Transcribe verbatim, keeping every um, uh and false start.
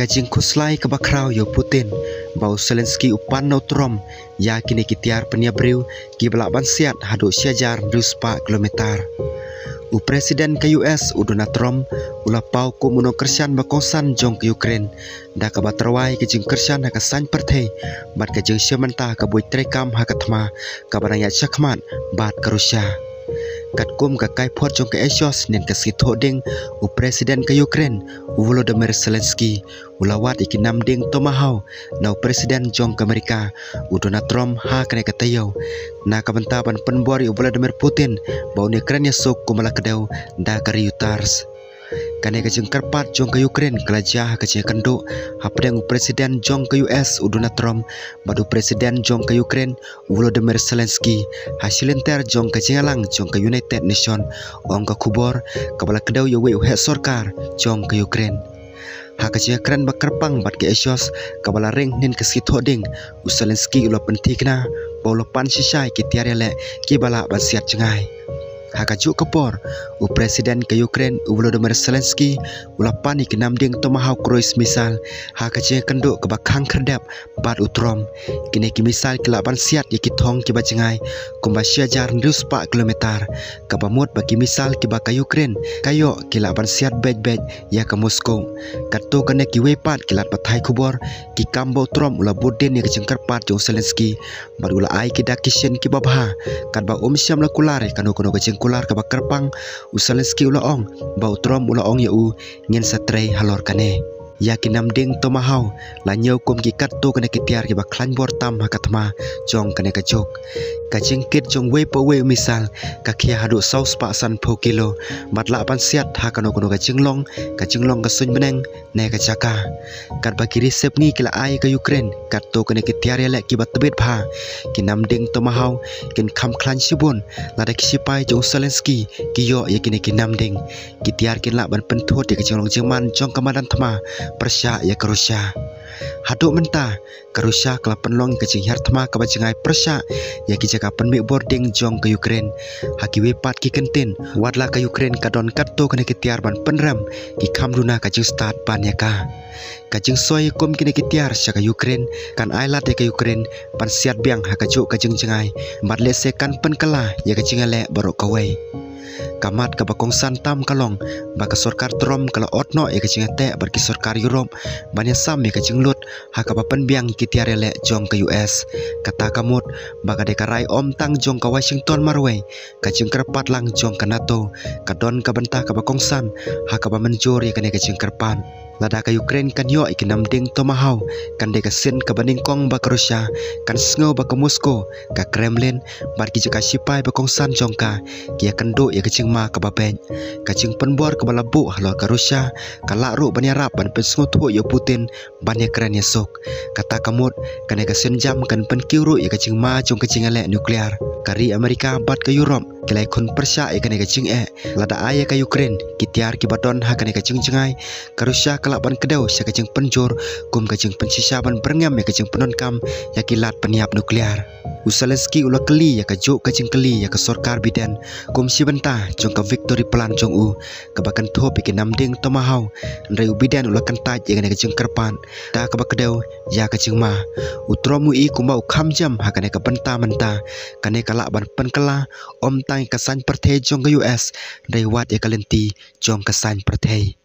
Ka jingkhuslai kaba khraw ïa u Putin ba u Zelensky u pan na u Trump ïa kine ki tiar pynïabriew kiba lah ban siat haduh shi hajar hynriew spah kilometer. U President ka U S u Donald Trump u la paw kum u nongkyrshan ba kongsan jong ka Ukraine da kaba tyrwa ïa ka jingkyrshan ha ka saiñ pyrthei bad ka jingshim bynta ka buit treikam ha ka thma kaba dang ïaid shakhmat bad ka Russia. Katkum ka kaiphod jong ka Axios hynnin ka sngi Thohdieng, u President ka Ukraine u Volodymyr Zelensky u la wad ïa ki namding Tomahawk na u President jong ka Amerika u Donald Trump ha kane ka taïew na ka bynta ban pynbor ïa u Vladimir Putin ba un ïakren ïasuk kum ba la kdew da ka Reuters. Kane ka jingkyrpad jong ka Ukraine ka la jia ha ka jingïakynduh hapdeng u President jong ka U S u Donald Trump bad u President jong ka Ukraine u Volodymyr Zelensky ha shi lynter jong ka jingïalang jong ka United Nations, ong ka khubor kaba la kdew ïa uwei u heh sorkar jong ka Ukraine. Ha ka jingïakren ba kyrpang bad ka Axios kaba la ring hynnin ka sngi Thohdieng, u Zelensky u la pynthikna ba u la pan shisha ïa ki tiar ïaleh kiba lah ban siat jngai. Ha kajuh ka por, u President ka Ukraine u Volodymyr Zelensky u la pan ïa ki namding Tomahawk cruise missile ha ka jingïakynduh kaba khang khyrdep bad u Trump. Kine ki missile ki lah ban siat ïa ki thong kiba jngai kumba shi hajar hynriew spah kilometer, kaba mut ba ki missile kiba ka Ukraine ka ïoh ki lah ban siat beit beit ïa ka Moscow. Katto katne kiwei pat ki lad pathai khubor ki kam ba u Trump u la bud dien ïa ka jingkyrpad jong u Zelensky bad u la ai ki dak ki shin kiba bha, katba um shym la kular ïa kano kano ka jingkular kaba kyrpang, u Zelensky u la ong ba u Trump u la ong ïa u, ngin sa trei halor kane. Ïa ki namding Tomahawk la ñiew kum ki katto katne ki tiar kiba khlaiñ bor tam ha ka thma jong kane ka juk. Ka jingkit jong uwei pa uwei u missile ka khia haduh saw spah sanphew kilo bad lah ban siat ha kano kano ka jinglong, ka jinglong ka suiñ bneng ne ka jaka. Katba ki ri sepngi ki la ai ïa ka Ukraine katto katne ki tiar ïaleh kiba tbit bha, ki namding Tomahawk kin kham khlaiñ shibun lada ki shipai jong u Zelensky ki ïoh ïa kine ki namding. Ki tiar kin lah ban pynthut ïa ka jinglong jingman jong ka madan thma pyrshah ïa ka Russia. Haduh mynta ka Russia ka la pynlong ïa ka jinghiar thma kaba jngai pyrshah ïa ki jaka pynmih bording jong ka Ukraine. Ha kiwei pat ki kyntien, wat la ka Ukraine ka don katto katne ki tiar ban pynrem, ki kham duna ka jingstad ban ïa ka. Ka jingsoi kum kine ki tiar sha ka Ukraine kan ai lad ïa ka Ukraine ban siat biang ha kajuh ka jingjngai bad lehse kan pynkylla ïa ka jingïaleh baroh kawei. Ka mat kaba kongsan tam ka long ba ka sorkar Trump ka la ot noh ïa ka jingïateh bad ki sorkar Europe ban ïasam ïa ka jinglut ha kaba pynbiang ïa ki tiar ïaleh jong ka U S. Kata ka mut ba ka dei ka rai ym tang jong ka Washington marwei, ka jingkyrpad lang jong ka NATO ka don ka bynta kaba kongsan ha kaba mynjur ïa kane ka jingkyrpad. Lada ka Ukraine kan ïoh ïa ki namding Tomahawk, kan dei ka sien kaba nyngkong ba ka Russia kan sngew ba ka Moscow, ka Kremlin bad ki jaka shipai ba kongsan jong ka ki ïakynduh ïa ka jingma kaba beit. Ka jingpynbor kaba la buh halor ka Russia ka lah ruh ban ïarap ban pynsngewthuh ïa u Putin ban ïakren ïasuk. Kata ka mut, kane ka sienjam kan pynkiew ruh ïa ka jingma jong ka jingïaleh nuclear. Ka ri Amerika bad ka Europe ki la ïakhun pyrshah ïa kane ka jingeh. Lada ai ïa ka Ukraine ki tiar kiba don ha kane ka jingjngai, ka Russia ka lah ban kdew sha ka jingpynjur kum ka jingpynshisha ban byrngem ïa ka jingpyndonkam ïa ki lad pynïap nuclear. U Zelensky u la kylli ïa kajuh ka jingkylli ïa ka sorkar Biden kum shi bynta jong ka victory plan jong u kaba kynthup ïa ki namding Tomahawk, hynrei u Biden u la kyntait ïa kane ka jingkyrpad da kaba kdew ïa ka jingma. U Trump u i kumba u kham jam ha kane ka bynta mynta. Kane ka lah ban pynkylla ym tang ïa ka saiñ pyrthei jong ka U S, hynrei wat ïa ka lynti jong ka saiñ pyrthei.